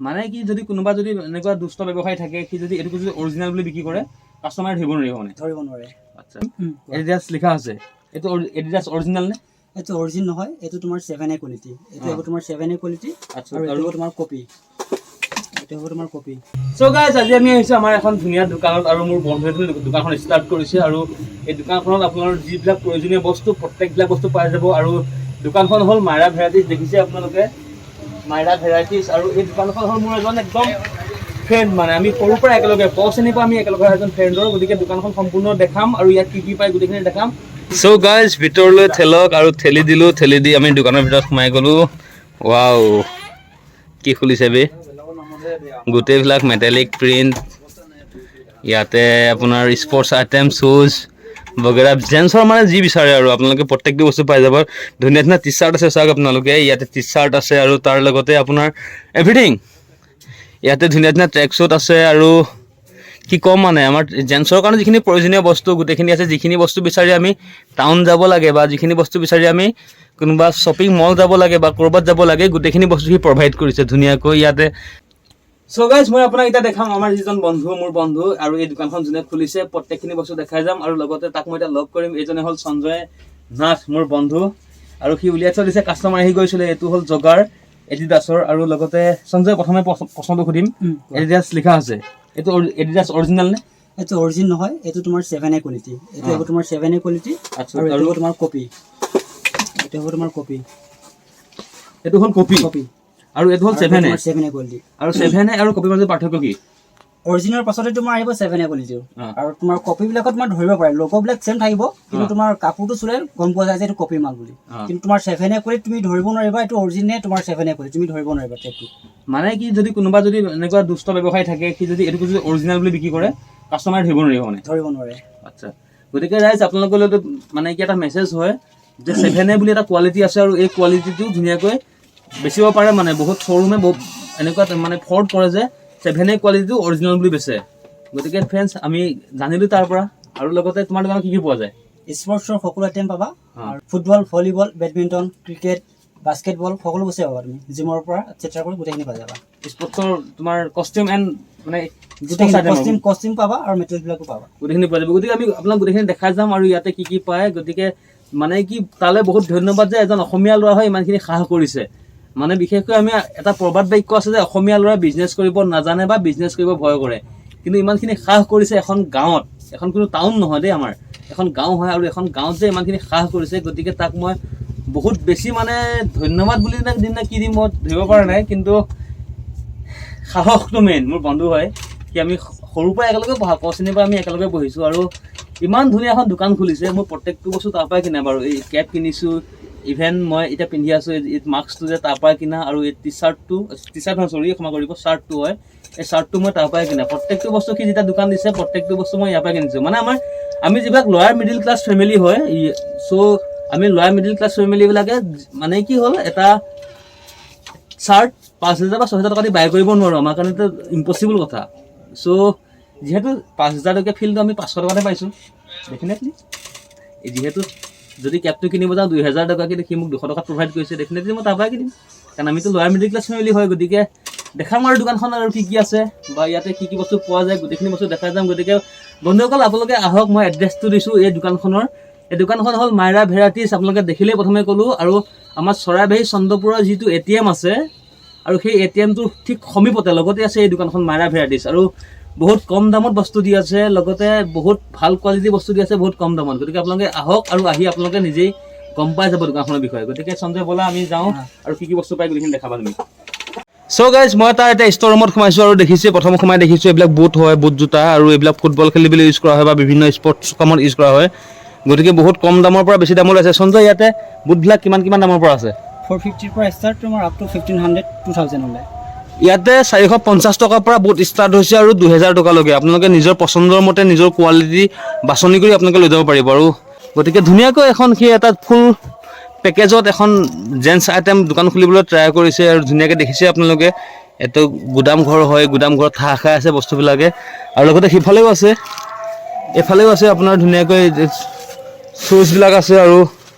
মানে কি, যদি কোনোবা যদি এনেকুৱা দুষ্ট ব্যৱসায়ী থাকে, সি যদি এইটো যদি অৰিজিনেল বুলি বিক্ৰী কৰে, কাষ্টমাৰে ধৰিব নোৱাৰিব মানে। ধৰিব নোৱাৰে। আচ্ছা, এডিডাছ লিখা আছে, এইটো এডিডাছ অৰিজিনেল নে? এইটো অৰিজিন নহয়, এইটো তোমাৰ 7A quality. এইটো হ'ব তোমাৰ 7A quality. আৰু এইটো হ'ব তোমাৰ কপি, এইটো হ'ব তোমাৰ কপি। চ' গাইজ, আজি আমি আহিছোঁ আমাৰ এখন ধুনীয়া দোকানত আৰু মোৰ বন্ধুৱে দোকানখন ষ্টাৰ্ট কৰিছে। আৰু এই দোকানখনত আপোনাৰ যিবিলাক প্ৰয়োজনীয় বস্তু, প্ৰত্যেকবিলাক বস্তু পাই যাব। আৰু দোকানখন হ'ল মাইৰা ভেৰাইটিজ, দেখিছে আপোনালোকে, মাইৰা ভেৰাইটিজ। আৰু এই দোকানখন হ'ল মোৰ এজন একদম ফ্ৰেণ্ড, মানে আমি সৰুৰ পৰা একেলগে, ক শ্ৰেণীৰ পৰা আমি একেলগে এজন ফ্ৰেণ্ডৰ। গতিকে দোকানখন সম্পূৰ্ণ দেখাম আৰু ইয়াত কি কি পায় গোটেইখিনি দেখাম। চ' গাইজ, ভিতৰলৈ ঠেলক আৰু ঠেলি দিলোঁ, ঠেলি দি আমি দোকানৰ ভিতৰত সোমাই গ'লোঁ। ৱাও, কি খুলিছে বে! গোটেইবিলাক মেটেলিক প্ৰিণ্ট। ইয়াতে আপোনাৰ স্পৰ্টছ আইটেম, শ্বুজ বগেৰা, জেন্টছৰ মানে যি বিচাৰে আৰু আপোনালোকে প্ৰত্যেকটো বস্তু পাই যাব। ধুনীয়া ধুনীয়া টি চাৰ্ট আছে, চাওক আপোনালোকে, ইয়াতে টি চাৰ্ট আছে আৰু তাৰ লগতে আপোনাৰ এভৰিথিং। ইয়াতে ধুনীয়া ধুনীয়া ট্ৰেক শ্বুট আছে। আৰু কি ক'ম, মানে আমাৰ জেন্টছৰ কাৰণে যিখিনি প্ৰয়োজনীয় বস্তু গোটেইখিনি আছে। যিখিনি বস্তু বিচাৰি আমি টাউন যাব লাগে বা যিখিনি বস্তু বিচাৰি আমি কোনোবা শ্বপিং মল যাব লাগে বা ক'ৰবাত যাব লাগে, গোটেইখিনি বস্তু সি প্ৰভাইড কৰিছে ধুনীয়াকৈ ইয়াতে। চ' গাইজ, মই আপোনাক এতিয়া দেখাম আমাৰ যিজন বন্ধু, মোৰ বন্ধু আৰু এই দোকানখন যোনে খুলিছে, প্ৰত্যেকখিনি বস্তু দেখাই যাম আৰু লগতে তাক মই এতিয়া লগ কৰিম। এইজনে হ'ল সঞ্জয় নাথ, মোৰ বন্ধু, আৰু সি উলিয়াই থৈ দিছে, কাষ্টমাৰ আহি গৈছিলে। এইটো হ'ল জগাৰ এডিডাছৰ। আৰু লগতে সঞ্জয়, প্ৰথমে প্ৰশ্নটো সুধিম। এডিডাছ লিখা আছে, এইটো এডিডাছ অৰিজিনেল নে? এইটো অৰিজিন নহয়, এইটো তোমাৰ 7A quality. এইটো হ'ব তোমাৰ 7A quality. আৰু এইটো হ'ব তোমাৰ কপি, এইটো হ'ব তোমাৰ কপি। এইটো হ'ল কপি। কপি। আৰু এইটো হ'ল 7A। 7A quality. আৰু 7A আৰু কপিৰ মাজত পাৰ্থক্য কি? অৰিজিনেল পাছতে তোমাৰ আহিব 7A কোৱালিটিটো। আৰু তোমাৰ কপিবিলাকত তোমাৰ ধৰিব পাৰে, লগ'বিলাক ছেম থাকিব, কিন্তু তোমাৰ কাপোৰটো চুলে গম পোৱা যায় যে এইটো কপি মাল বুলি। কিন্তু তোমাৰ 7A quality তুমি ধৰিব নোৱাৰিবা এইটো অৰিজিনে তোমাৰ 7A quality, তুমি ধৰিব নোৱাৰিবা টেপটো। মানে কি, যদি কোনোবা যদি এনেকুৱা দুষ্ট ব্যৱসায়ী থাকে, সি যদি এইটো যদি অৰিজিনেল বুলি বিক্ৰী কৰে, কাষ্টমাৰে ধৰিব নোৱাৰিব মানে। ধৰিব নোৱাৰে। আচ্ছা, গতিকে ৰাইজ, আপোনালোকলৈ মানে কি এটা মেছেজ হয় যে 7A বুলি এটা কোৱালিটি আছে আৰু এই কোৱালিটিটো ধুনীয়াকৈ বেচিব পাৰে। মানে বহুত শ্ব'ৰুমে বহুত এনেকুৱা মানে ফ্ৰড কৰে যে 7A কোৱালিটিটো অৰিজিনেল বুলি বেচে। গতিকে ফ্ৰেণ্ডছ, আমি জানিলোঁ তাৰ পৰা। আৰু লগতে তোমাৰ দোকানত কি কি পোৱা যায়? স্পৰ্টছৰ সকলো আইটেম পাবা আৰু football, volleyball, badminton, cricket, basketball সকলো বস্তুৱে পাবা তুমি। জিমৰ পৰা এটচেট্ৰা কৰি গোটেইখিনি পাই যাবা। স্পৰ্টছৰ তোমাৰ কষ্টিউম এণ্ড মানে গোটেইখিনি sports item আৰু। কষ্টিউম, কষ্টিউম পাবা আৰু মেটেৰিয়েলবিলাকো পাবা। গোটেইখিনি পোৱা যাব। গতিকে আমি আপোনাক গোটেইখিনি দেখাই যাম আৰু ইয়াতে কি কি পায়। গতিকে মানে কি, তালৈ বহুত ধন্যবাদ যে এজন অসমীয়া ল'ৰা হৈ ইমানখিনি সাহস কৰিছে। মানে বিশেষকৈ আমি এটা প্ৰবাদ বাক্য আছে যে অসমীয়া ল'ৰাই বিজনেছ কৰিব নাজানে বা বিজনেছ কৰিব ভয় কৰে। কিন্তু ইমানখিনি সাহস কৰিছে এখন গাঁৱত, এখন কোনো টাউন নহয় দেই, আমাৰ এখন গাঁও হয়, আৰু এখন গাঁৱত যে ইমানখিনি সাহস কৰিছে, গতিকে তাক মই বহুত বেছি মানে ধন্যবাদ বুলি নে দিম নে কি দিম মই ধৰিব পৰা নাই, কিন্তু সাহসটো মেইন। মোৰ বন্ধু হয় সি, আমি সৰুৰ পৰা একেলগে পঢ়া, ক শ্ৰেণীৰ পৰা আমি একেলগে পঢ়িছোঁ। আৰু ইমান ধুনীয়া এখন দোকান খুলিছে, মই প্ৰত্যেকটো বস্তু তাৰ পৰাই কিনা বাৰু। এই কেপ কিনিছোঁ, ইভেন মই এতিয়া পিন্ধি আছোঁ এই মাস্কটো যে তাৰ পৰাই কিনা। আৰু এই টি চাৰ্টটো, টি চাৰ্ট নহয়, চৰি, ক্ষমা কৰিব, চাৰ্টটো হয়, এই চাৰ্টটো মই তাৰ পৰাই কিনা। প্ৰত্যেকটো বস্তু সি যেতিয়া দোকান দিছে, প্ৰত্যেকটো বস্তু মই ইয়াৰ পৰাই কিনিছোঁ। মানে আমি যিবিলাক লোৱাৰ মিডিল ক্লাছ ফেমিলি হয়, চ' আমি লোৱাৰ মিডিল ক্লাছ ফেমিলিবিলাকে মানে কি হ'ল, এটা চাৰ্ট 5,000 বা 6,000 টকা দি বাই কৰিব নোৱাৰোঁ, আমাৰ কাৰণেতো ইম্পচিবল কথা। চ' যিহেতু 5,000 টকীয়া ফিল্ডটো আমি 500 টকাতে পাইছোঁ, ডেফিনেটলি যিহেতু যদি কেপটো কিনিব যাওঁ 2,000 টকা, কিন্তু সি মোক 200 টকাত প্ৰভাইড কৰিছে, ডেফিনেটলি মই তাৰ পৰাই কিনিম, কাৰণ আমিতো লোৱাৰ মিডিল ক্লাছ ফেমিলি হয়। গতিকে দেখাম আৰু দোকানখন আৰু কি কি আছে বা ইয়াতে কি কি বস্তু পোৱা যায়, গোটেইখিনি বস্তু দেখাই যাম। গতিকে বন্ধুসকল, আপোনালোকে আহক, মই এড্ৰেছটো দিছোঁ এই দোকানখনৰ। এই দোকানখন হ'ল মাইৰা ভেৰাইটিজ, আপোনালোকে দেখিলেই প্ৰথমে ক'লোঁ। আৰু আমাৰ চৰাইবাহী চন্দ্ৰপুৰৰ যিটো এটিএম আছে আৰু সেই এটিএমটোৰ ঠিক সমীপতে লগতে আছে এই দোকানখন মাইৰা ভেৰাইটিজ। আৰু বহুত কম দামত বস্তু দি আছে, লগতে বহুত ভাল কোৱালিটিৰ বস্তু দি আছে বহুত কম দামত। গতিকে আপোনালোকে আহক আৰু আহি আপোনালোকে নিজেই গম পাই যাব দোকানখনৰ বিষয়ে। গতিকে সঞ্জয়, ব'লা আমি যাওঁ আৰু কি কি বস্তু পাই গোটেইখিনি দেখাবা তুমি। চ' গাইজ, মই তাৰ এতিয়া ষ্ট'ৰ ৰুমত সোমাইছোঁ আৰু দেখিছে, প্ৰথম সোমাই দেখিছোঁ এইবিলাক বুট হয়, বুট জোতা, আৰু এইবিলাক ফুটবল খেলিবলৈ ইউজ কৰা হয় বা বিভিন্ন স্পৰ্টছ কামত ইউজ কৰা হয়। গতিকে বহুত কম দামৰ পৰা বেছি দামলৈ আছে। সঞ্জয়, ইয়াতে বুটবিলাক কিমান কিমান দামৰ পৰা আছে? 450ৰ পৰা ষ্টাৰ্ট, তোমাৰ আপ টু 1500, 2000লৈ। ইয়াতে 450 টকাৰ পৰা বুট ষ্টাৰ্ট হৈছে আৰু 2000 টকালৈকে। আপোনালোকে নিজৰ পচন্দৰ মতে নিজৰ কোৱালিটি বাছনি কৰি আপোনালোকে লৈ যাব পাৰিব। আৰু গতিকে ধুনীয়াকৈ এখন সি এটা ফুল পেকেজত এখন জেণ্টছ আইটেম দোকান খুলিবলৈ ট্ৰাই কৰিছে। আৰু ধুনীয়াকৈ দেখিছে আপোনালোকে, এইটো গুদাম ঘৰ হয়, গুদাম ঘৰত ঠাহ খাই আছে বস্তুবিলাকে। আৰু লগতে সিফালেও আছে, এইফালেও আছে, আপোনাৰ ধুনীয়াকৈ শ্বুজবিলাক আছে। আৰু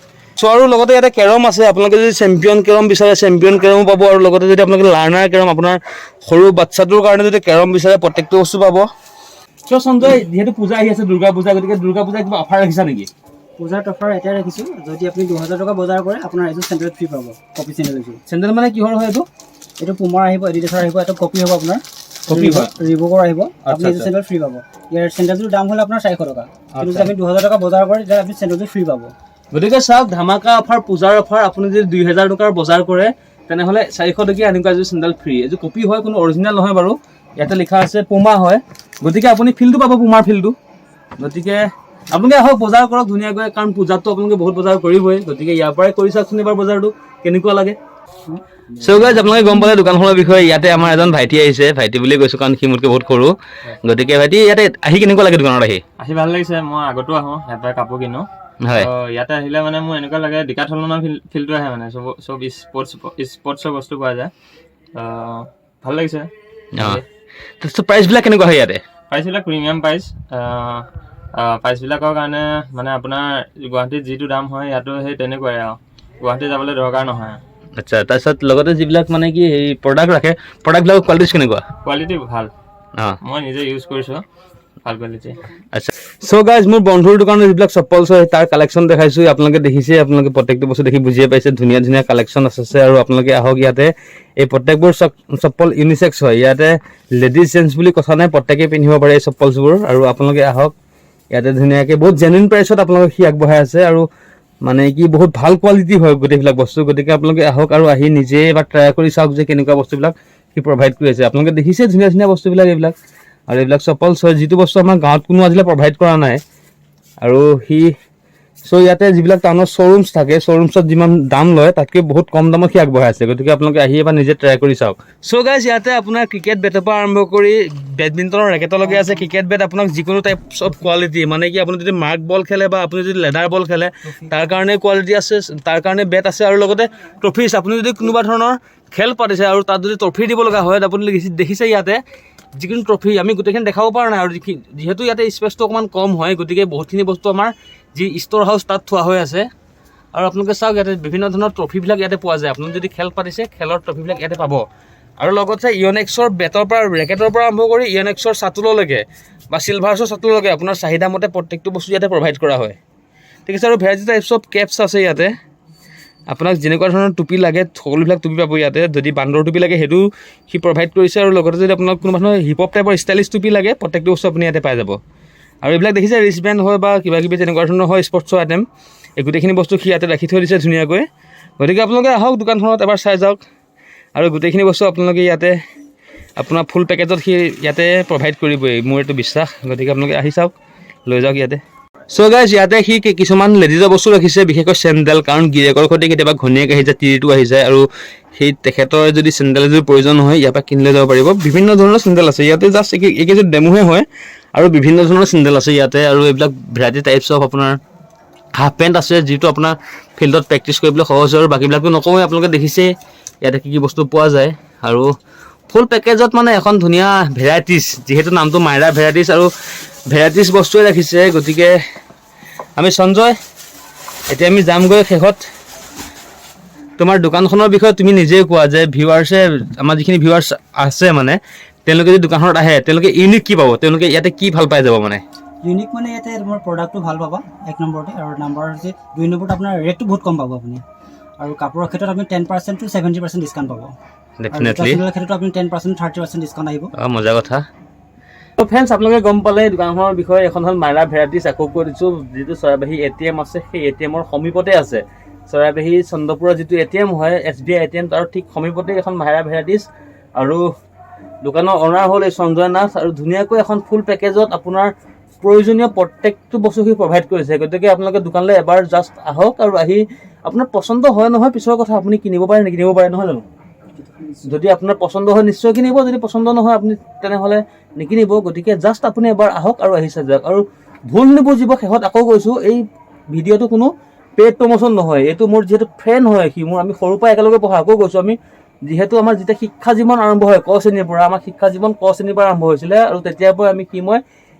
চ' আৰু লগতে ইয়াতে কেৰম আছে। আপোনালোকে যদি চেম্পিয়ন কেৰম বিচাৰে, চেম্পিয়ন কেৰমো পাব। আৰু লগতে যদি আপোনালোকে লাৰ্ণাৰ কেৰম, আপোনাৰ সৰু বাচ্ছাটোৰ কাৰণে যদি কেৰম বিচাৰে, প্ৰত্যেকটো বস্তু পাব। চ' সঞ্জয়, যিহেতু পূজা আহি আছে, দুৰ্গা পূজা, গতিকে দুৰ্গা পূজা কিবা অফাৰ ৰাখিছা নেকি? পূজাৰ অফাৰ এতিয়া ৰাখিছোঁ, যদি আপুনি 2000 টকা বজাৰ কৰে, আপোনাৰ এযোৰ চেণ্ডেল ফ্ৰী পাব, কপি চেণ্ডেল এযোৰ। চেণ্ডেল মানে কিহৰ হয় এইটো? এইটো পুমাৰ আহিব, এডিডাছৰ আহিব, এইটো কপি হ'ব আপোনাৰ। কপি হয়? ৰিবকৰ আহিব। আপুনি এইযোৰ চেণ্ডেল ফ্ৰী পাব। ইয়াৰ চেণ্ডেলযোৰ দাম হ'ল আপোনাৰ 400 টকা। কিন্তু যদি আপুনি 2000 টকা বজাৰ কৰে, তেতিয়া আপুনি চেণ্ডেলযোৰ ফ্ৰী পাব। গতিকে চাওক, ধামাকা অফাৰ, পূজাৰ অফাৰ। আপুনি যদি 2000 টকাৰ বজাৰ কৰে, তেনেহ'লে 400 টকীয়া এনেকুৱা এযোৰ চেণ্ডেল ফ্ৰী। এইযোৰ কপি হয়, কোনো অৰিজিনেল নহয় বাৰু। ইয়াতে লিখা আছে পুমা হয়, গতিকে আপুনি ফিলটো পাব, পুমাৰ ফিলটো। গতিকে আপোনালোকে আহক, বজাৰ কৰক ধুনীয়াকৈ, কাৰণ পূজাততো আপোনালোকে বহুত বজাৰ কৰিবই। গতিকে ইয়াৰ পৰাই কৰি চাওকচোন এবাৰ বজাৰটো কেনেকুৱা লাগে। চ' গাইজ, আপোনালোকে গম পালে দোকানখনৰ বিষয়ে। ইয়াতে আমাৰ এজন ভাইটি আহিছে। ভাইটি বুলিয়ে কৈছোঁ, কাৰণ সি মোতকৈ বহুত সৰু। গতিকে ভাইটি, ইয়াতে আহি কেনেকুৱা লাগে, দোকানত আহি? আহি ভাল লাগিছে। মই আগতো আহোঁ, ইয়াৰ পৰা কাপোৰ কিনো। হয়। তো ইয়াতে আহিলে মানে মোৰ এনেকুৱা লাগে, ডিকাথলনৰ ফিলটো আহে। মানে চব স্পৰ্টছৰ বস্তু পোৱা যায়। তো ভাল লাগিছে। অঁ, তাৰপিছত প্ৰাইচবিলাক কেনেকুৱা হয় ইয়াতে? প্ৰাইচবিলাক প্ৰিমিয়াম প্ৰাইচ। প্ৰাইচবিলাকৰ কাৰণে মানে আপোনাৰ গুৱাহাটীত যিটো দাম হয়, ইয়াতো সেই তেনেকুৱাই আৰু গুৱাহাটী যাবলৈ দৰকাৰ নহয়। আচ্ছা, তাৰপিছত লগতে যিবিলাক মানে কি এই প্ৰডাক্ট ৰাখে, প্ৰডাক্টবিলাকৰ কোৱালিটিজ কেনেকুৱা? কোৱালিটি ভাল। অঁ। মই নিজে ইউজ কৰিছোঁ, ভাল কোৱালিটি। আচ্ছা, চ' গাইজ, মোৰ বন্ধুৰ দোকানত যিবিলাক চপ্পলছ হয়, তাৰ কালেকশ্যন দেখাইছোঁ। আপোনালোকে দেখিছে, আপোনালোকে প্ৰত্যেকটো বস্তু দেখি বুজিয়ে পাইছে। ধুনীয়া ধুনীয়া কালেকশ্যন আছে আৰু আপোনালোকে আহক ইয়াতে। এই প্ৰত্যেকবোৰ চপ্পল ইউনিচেক্স হয়। ইয়াতে লেডিজ, জেণ্টছ বুলি কথা নাই, প্ৰত্যেকেই পিন্ধিব পাৰে এই চপ্পলছবোৰ। আৰু আপোনালোকে আহক ইয়াতে, ধুনীয়াকৈ বহুত জেনুইন প্ৰাইচত আপোনালোকে সি আগবঢ়াই আছে আৰু মানে কি বহুত ভাল কোৱালিটি হয় গোটেইবিলাক বস্তু। গতিকে আপোনালোকে আহক আৰু আহি নিজে এবাৰ ট্ৰাই কৰি চাওক যে কেনেকুৱা বস্তুবিলাক সি প্ৰভাইড কৰি আছে। আপোনালোকে দেখিছে ধুনীয়া ধুনীয়া বস্তুবিলাক এইবিলাক। আৰু এইবিলাক চপ্পলছ হয়, যিটো বস্তু আমাৰ গাঁৱত কোনো আজিলৈ প্ৰভাইড কৰা নাই। আৰু সি চ' ইয়াতে যিবিলাক টাউনত শ্ব'ৰুমছ থাকে, শ্ব'ৰুমছত যিমান দাম লয়, তাতকৈ বহুত কম দামত সি আগবঢ়াই আছে। গতিকে আপোনালোকে আহি এবাৰ নিজে ট্ৰাই কৰি চাওক। চ' গাইজ, ইয়াতে আপোনাৰ ক্ৰিকেট বেটৰ পৰা আৰম্ভ কৰি বেডমিণ্টনৰ ৰেকেটলৈকে আছে। ক্ৰিকেট বেট আপোনাক যিকোনো টাইপছ অফ কোৱালিটি, মানে কি আপুনি যদি মাৰ্ক বল খেলে বা আপুনি যদি লেডাৰ বল খেলে, তাৰ কাৰণে কোৱালিটি আছে, তাৰ কাৰণে বেট আছে। আৰু লগতে ট্ৰফিজ, আপুনি যদি কোনোবা ধৰণৰ খেল পাতিছে আৰু তাত যদি ট্ৰফি দিব লগা হয়, আপুনি দেখিছে ইয়াতে যিকোনো ট্ৰফি। আমি গোটেইখিনি দেখাব পৰা নাই আৰু যিহেতু ইয়াতে স্পেচটো অকণমান কম হয়, গতিকে বহুতখিনি বস্তু আমাৰ যি ষ্ট'ৰ হাউচ, তাত থোৱা হৈ আছে। আৰু আপোনালোকে চাওক, ইয়াতে বিভিন্ন ধৰণৰ ট্ৰফিবিলাক ইয়াতে পোৱা যায়। আপুনি যদি খেল পাতিছে, খেলৰ ট্ৰফিবিলাক ইয়াতে পাব। আৰু লগতে ইয়নেক্সৰ বেটৰ পৰা, ৰেকেটৰ পৰা আৰম্ভ কৰি ইয়নেক্সৰ চাটোললৈকে বা চিলভাৰ্ছৰ চাটোললৈকে আপোনাৰ চাহিদা মতে প্ৰত্যেকটো বস্তু ইয়াতে প্ৰভাইড কৰা হয়। ঠিক আছে। আৰু ভেৰাইটি টাইপছ অফ কেপছ আছে ইয়াতে। আপোনাক যেনেকুৱা ধৰণৰ টুপি লাগে, সকলোবিলাক টুপি পাব ইয়াতে। যদি বান্দৰ টুপি লাগে, সেইটো সি প্ৰভাইড কৰিছে। আৰু লগতে যদি আপোনাক কোনোবা ধৰণৰ হিপ হপ টাইপৰ ষ্টাইলিছ টুপি লাগে, প্ৰত্যেকটো বস্তু আপুনি ইয়াতে পাই যাব। আৰু এইবিলাক দেখিছে, ৰিষ্ট বেণ্ড হয় বা কিবা কিবি তেনেকুৱা ধৰণৰ হয়, স্পৰ্টছৰ আইটেম, এই গোটেইখিনি বস্তু সি ইয়াতে ৰাখি থৈ দিছে ধুনীয়াকৈ। গতিকে আপোনালোকে আহক, দোকানখনত এবাৰ চাই যাওক। আৰু গোটেইখিনি বস্তু আপোনালোকে ইয়াতে আপোনাৰ ফুল পেকেজত সি ইয়াতে প্ৰভাইড কৰিবই, মোৰ এইটো বিশ্বাস। গতিকে আপোনালোকে আহি চাওক, লৈ যাওক ইয়াতে। চ' গাইজ, ইয়াতে সি কিছুমান লেডিজৰ বস্তু ৰাখিছে, বিশেষকৈ চেণ্ডেল। কাৰণ গিৰিয়েকৰ সৈতে কেতিয়াবা ঘৈণীয়েক আহি যায়, তিৰিটো আহি যায় আৰু সেই তেখেতৰ যদি চেণ্ডেল এযোৰ প্ৰয়োজন হয়, ইয়াৰ পৰা কিনি লৈ যাব পাৰিব। বিভিন্ন ধৰণৰ চেণ্ডেল আছে ইয়াতে। জাষ্ট এইকেইযোৰ ডেমোহে হয়, আৰু বিভিন্ন ধৰণৰ চেণ্ডেল আছে ইয়াতে। আৰু এইবিলাক ভেৰাইটি টাইপছ অফ আপোনাৰ হাফ পেণ্ট আছে, যিটো আপোনাৰ ফিল্ডত প্ৰেক্টিচ কৰিবলৈ সহজ হয়। আৰু বাকীবিলাকতো নকওঁৱেই, আপোনালোকে দেখিছেই ইয়াতে কি কি বস্তু পোৱা যায়। আৰু ফুল পেকেজত মানে এখন ধুনীয়া ভেৰাইটিজ, যিহেতু নামটো মাইৰা ভেৰাইটিজ আৰু ভেৰাইটিজ বস্তুৱে ৰাখিছে। গতিকে আমি সঞ্জয়, এতিয়া আমি যামগৈ। শেষত তোমাৰ দোকানখনৰ বিষয়ে তুমি নিজেই কোৱা যে ভিউৱাৰ্ছে, আমাৰ যিখিনি ভিউৱাৰ্ছ আছে, মানে তেওঁলোকে যদি দোকানখনত আহে, তেওঁলোকে ইউনিক কি পাব? তেওঁলোকে ইয়াতে কি ভাল পাই যাব মানে? ইউনিক মানে ইয়াতে তোমাৰ প্ৰডাক্টটো ভাল পাবা এক নম্বৰতে, আৰু নাম্বাৰ হৈছে দুই নম্বৰত আপোনাৰ ৰেটটো বহুত কম পাব আপুনি। আৰু কাপোৰৰ ক্ষেত্ৰত আপুনি 10% to 70% discount পাব। আৰু ডেফিনেটলি। জোতা ক্ষেত্ৰতো আপুনি 10%, 30% discount আহিব। অঁ, মজা কথা। ফ্ৰেণ্ডছ, আপোনালোকে গম পালে দোকানখনৰ বিষয়ে। এখন হ'ল মাইৰা ভেৰাইটিজ। আকৌ কৈ দিছোঁ, যিটো চৰাইবাহী এটিএম আছে, সেই এটিএমৰ সমীপতে আছে। চৰাইবাহী চন্দ্ৰপুৰৰ যিটো এটিএম হয়, এছবিআই এটিএম, তাৰ ঠিক সমীপতে এখন মাইৰা ভেৰাইটিজ। আৰু দোকানৰ অনাৰ হ'ল এই সঞ্জয় নাথ। আৰু ধুনীয়াকৈ এখন ফুল পেকেজত আপোনাৰ প্ৰয়োজনীয় প্ৰত্যেকটো বস্তু সি প্ৰভাইড কৰিছে। গতিকে আপোনালোকে দোকানলৈ এবাৰ জাষ্ট আহক আৰু আহি আপোনাৰ পচন্দ হয় নহয় পিছৰ কথা, আপুনি কিনিব পাৰে, নিকিনিব পাৰে, নহয় জানো? যদি আপোনাৰ পচন্দ হয়, নিশ্চয় কিনিব। যদি পচন্দ নহয় আপুনি, তেনেহ'লে নিকিনিব। গতিকে জাষ্ট আপুনি এবাৰ আহক আৰু আহি চাই যাওক। আৰু ভুল নুবুজিব, শেষত আকৌ কৈছোঁ, এই ভিডিঅ'টো কোনো পেইড প্ৰমোশ্যন নহয়। এইটো মোৰ যিহেতু ফ্ৰেণ্ড হয় সি মোৰ, আমি সৰুৰ পৰা একেলগে পঢ়া। আকৌ কৈছোঁ, আমি যিহেতু আমাৰ যেতিয়া শিক্ষা জীৱন আৰম্ভ হয় ক শ্ৰেণীৰ পৰা, আমাৰ শিক্ষা জীৱন ক শ্ৰেণীৰ পৰা আৰম্ভ হৈছিলে আৰু তেতিয়াৰ পৰা আমি সি মই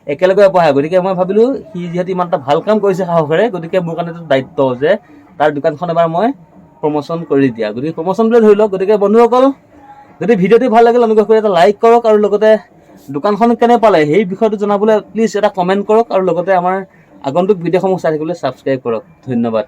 একেলগে পঢ়া। গতিকে মই ভাবিলোঁ, সি যিহেতু ইমান এটা ভাল কাম কৰিছে সাহসেৰে, গতিকে মোৰ কাৰণে এইটো দায়িত্ব যে তাৰ দোকানখন এবাৰ মই প্ৰমোশ্যন কৰি দিয়া, গতিকে প্ৰমোশ্যন বুলি ধৰি লওক। গতিকে বন্ধুসকল, যদি ভিডিঅ'টো ভাল লাগিল, অনুগ্ৰহ কৰি এটা লাইক কৰক আৰু লগতে দোকানখন কেনে পালে সেই বিষয়টো জনাবলৈ প্লিজ এটা কমেণ্ট কৰক আৰু লগতে আমাৰ আগন্তুক ভিডিঅ'সমূহ চাই থাকিবলৈ ছাবস্ক্ৰাইব কৰক। ধন্যবাদ।